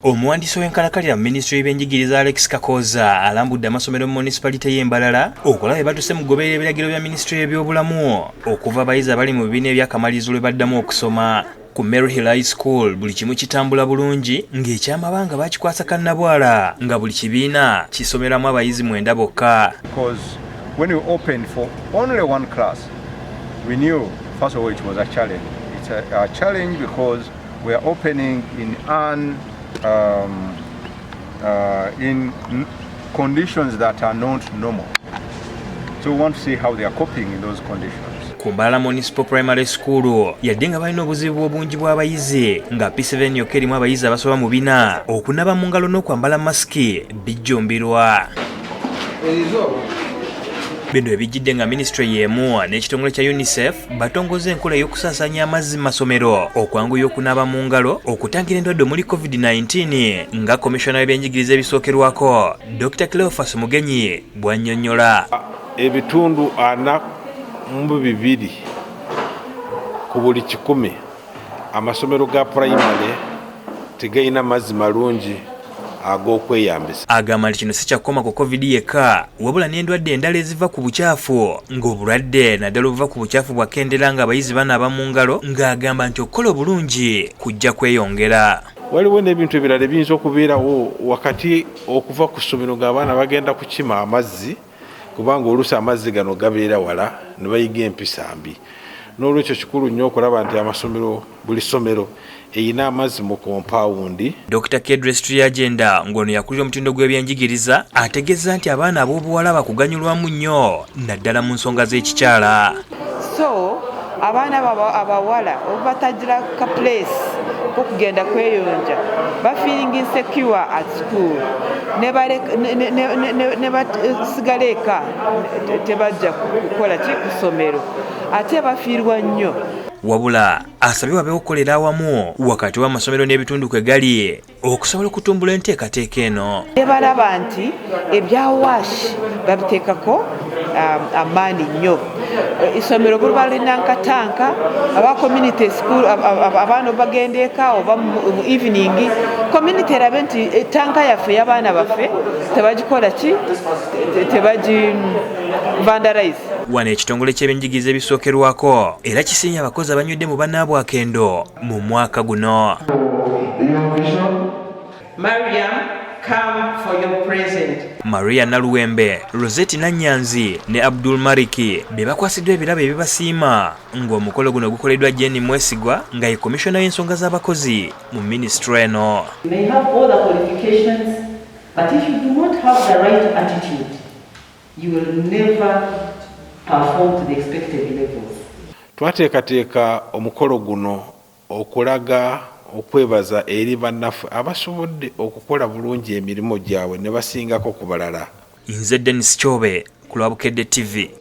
Omuwandiisi w'enkalakalira mu minisitule y'ebyenjigiriza, Alex Kakooza, alambudde amasomero mu munisipalite y'e Mbarara okulaba bwe batuuse mu kugoberera ebiragiro bya minisitule y'ebyobulamu okuva abayizi abali mu bibiina ebyakamalirizo lwe baddamu okusoma. Ku Maryhill High School buli kimu kitambula bulungi, ng'ekyamabanga bakikwasa kannabwala, nga buli kibiina kisomeramu abayizi 9 bokka. Because when we opened for only one class, we knew, first of all, it was a challenge. It's a challenge because we are opening in conditions that are not normal. So we want to see how they are coping in those conditions. Ku Mbarara Municipal Primary School, yadde nga balina obuzibu obungi bw'abayizi, nga P7 yokka erimu abayizi abasoba mu 4, okunaaba mu ngalo n'okwambala masiki bijjumbirwa. Bino ebijjidde nga minisitule y'emu n'ekitongole kya UNICEF batongoza enkola ey'okusaasaanya amazzi mu masomero okwanguya okunaaba mu ngalo okutangira endwadde omuli COVID-19, nga komishona w'ebyenjigiriza ebisookerwako, Dr Cleophas Mugenyi, bw'annyonnyola. Ebitundu 42 ku buli 100 amasomero ga pulayimale tegalina mazzi malungi ag'okweyambisa. Agamba nti kino si kyakukoma ku COVID yekka, wabula n'endwadde endala eziva ku bukyafu, ng'obulwadde naddala obuva ku bukyafu bwakendera ng'abayizi banaaba mu ngalo, ng'agamba nti okukola obulungi kujja kweyongera. Waliwo n'ebintu ebirala ebiyinza okubeerawo wakati okuva ku ssomero ng'abaana bagenda kukima amazzi, kubanga oluusi amazzi gano gabeera wala ne bayiga empisa mbi. N'olwekyo kikulu nnyo okulaba nti amasomero, buli ssomero erina amazzi mu kompaawundi. Dr Kedrace Turyagyenda, ng'ono yakulira omutindo gw'ebyenjigiriza, ategeeza nti abaana ab'obuwala bakuganyulwamu nnyo naddala mu nsonga z'ekikyala. So abaana abawala obu batagira ka place kokugenda kweyonja, ba feeling insecure at school, ne basigala eka, tebajja kukola ki ku ssomero, ate bafiirwa nnyo. Wabula asabye wabeewo okukolera awamu wakati w'amasomero n'ebitundu kwe gali okusobola okutumbula enteekateeka eno. Ne balaba nti ebya WASH babiteekako amaanyi nnyo. Essomero bwe lina nkatanka aba community school, abaana bagenda eka oba mu evening, community erabe nti etanka yaffe y'abaana baffe tebagikola ki, tebagi vandalize. Wano ekitongole ky'ebyenjigiriza ebisookerwako era kisiimye abakozi abanywedde mu bannaabwe akendo mu mwaka guno. Mariam, come for your present. Maria Naluwembe, Rosette Nanyanzi ne Abdul Mariki be bakwasiddwa ebirabo ebibasiima, ng'omukolo guno gukoleddwa Jane Mwesigwa, nga ye komishona y'ensonga z'abakozi mu minisitule eno. You may have all the qualifications, but if you do not have the right attitude, you will never perform to the expected levels. Twateekateeka omukolo guno okulaga okwebaza eri bannaffe abasobodde okukola bulungi emirimu gyabwe ne basingako ku balala. Nze Denis Kyobe ku lwa Bukedde TV.